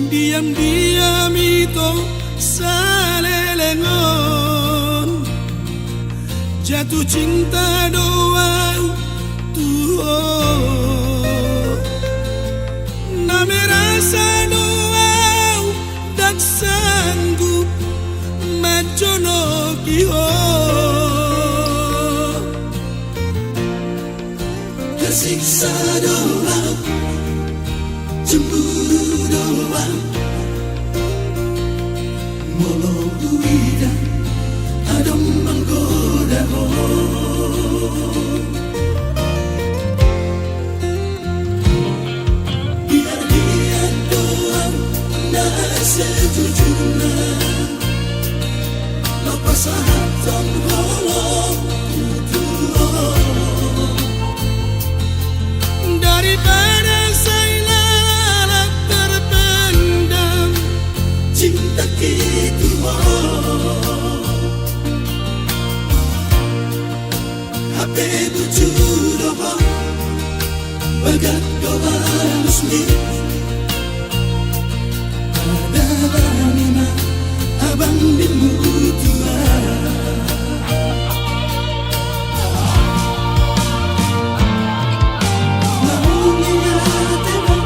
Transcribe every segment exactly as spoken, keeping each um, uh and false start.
Diam-diam ito saleleng on, jatuh cinta do au tu ho. Na merasa do au ndang sanggup manjonoki ho. Tersiksa do au, cemburu do au, molo huida adong manggoda ho. Biar dia do au na sejujurna, na pasahathon holongku tu ho. Daripada sai lalap terpendam cintaki tu ho. Hape bujur do ho, bagas do alusmi. Adalah ni ma abang di mutua. Naung ia tema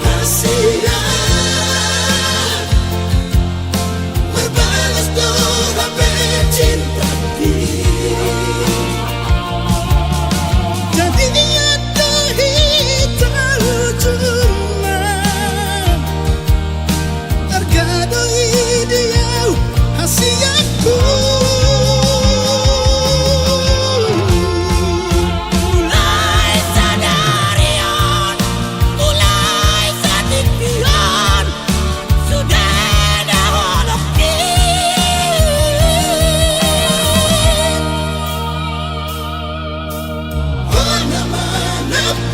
hasian. Marbalas do hape cintaki. Jadi ia do hita ujungna. Arga do i di au hasianku. Mulai sadari on, mulai saat ini on, sudah ada holongki. Hona manampunai.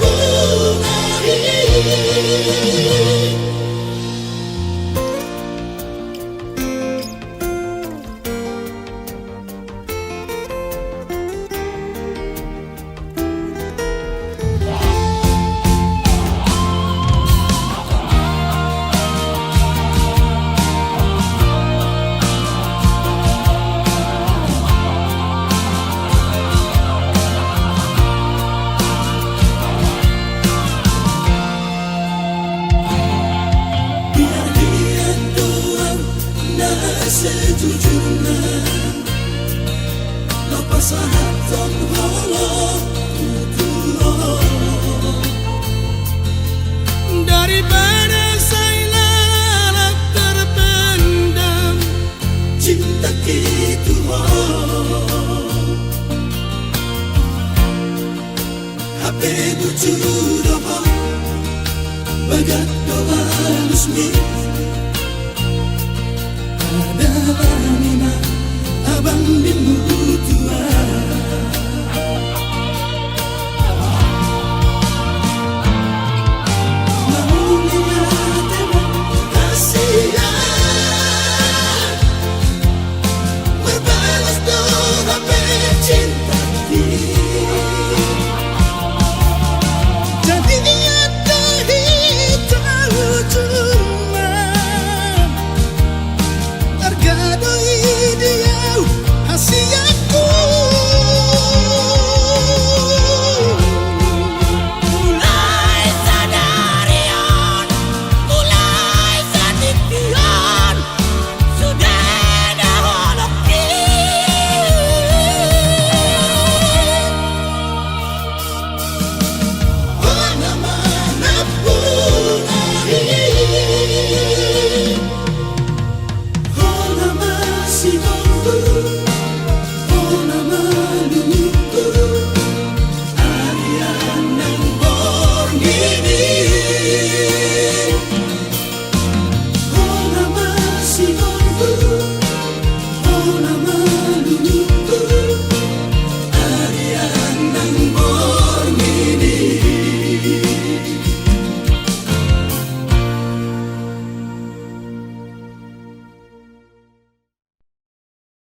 Biar dia do au na sejujurna, na pasahathon holongku tu ho. Daripada sai lalap terpendam cintaki tu ho. Hape bujur do ho, bagas do alusmi. Adalah ni ma abang di mu